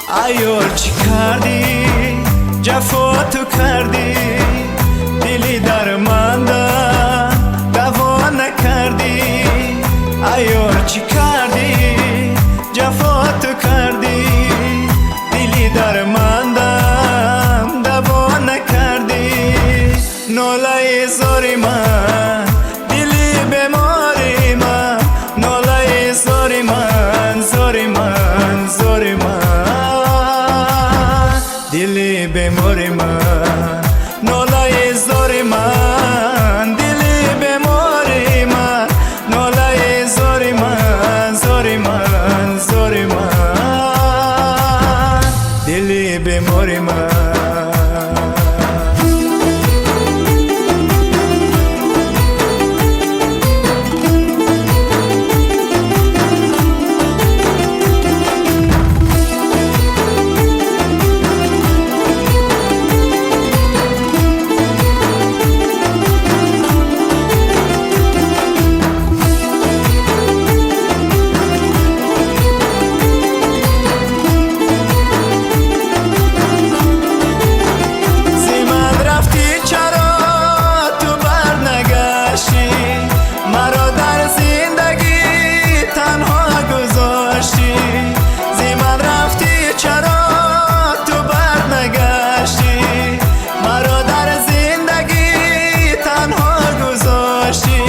Айёр чӣ кардӣ, ҷафо ту кардӣ, дили дарманда даво накардӣ. Айёр чӣ кардӣ, ҷафо ту кардӣ, дили дармандам даво накардӣ. Нолаи зори ман, дили бемори ман, нолаи зори ман, зори ман, зори ман, дили бемори ман, нолаи зори ман, дили бемори ман, нолаи зори ман, зори ман, зори ман, дили бемори ман. Зи ман рафтӣ чаро ту барнагаштӣ, маро дар зиндагӣ танҳо гузоштӣ. Зи ман рафтӣ чаро ту барнагаштӣ, маро дар зиндагӣ танҳо гузоштӣ.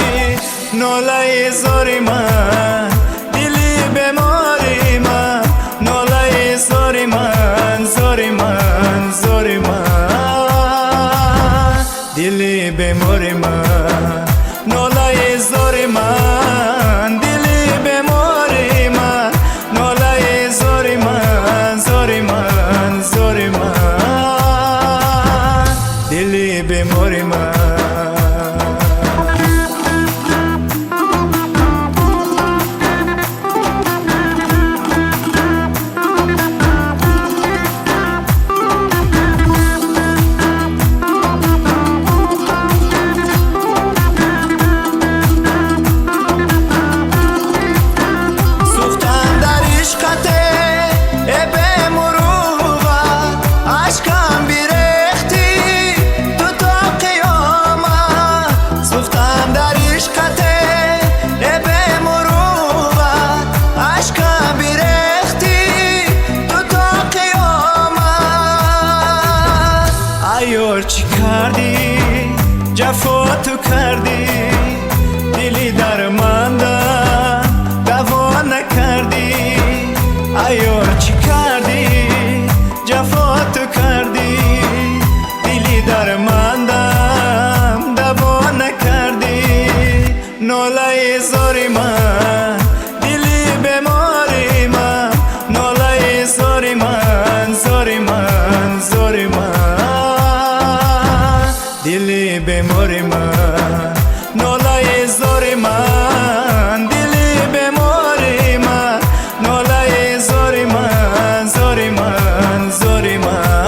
Нолаи зори ман, дили бемори ман, нолаи зори ман, зори ман, зори ман, дили бемори ман, нолаи зори ман, дили бемори ман, нолаи зори ман, зори ман, зори ман, дили бемори ман. Сӯхтам дар ишқате э бемурувват, ашкам бирехтӣ ту то қиёмат. Сӯхтам дар ишқате э бемурувват, ашкам бирехтӣ ту то қиёмат. Айёр чӣ кардӣ, ҷафо ту кардӣ, дили дарманда даво накардӣ. Айёр чӣ кардӣ, ҷафо ту кардӣ, дили дармандам даво накардӣ. Нолаи зори ман, дили бемори ман, нолаи зори ман, зори ман, зори ман, дили бемори ман, нолаи зори ман, дили бемори ман, нолаи зори ман, зори ман, зори ман,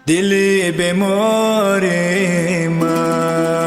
дили бемори ман.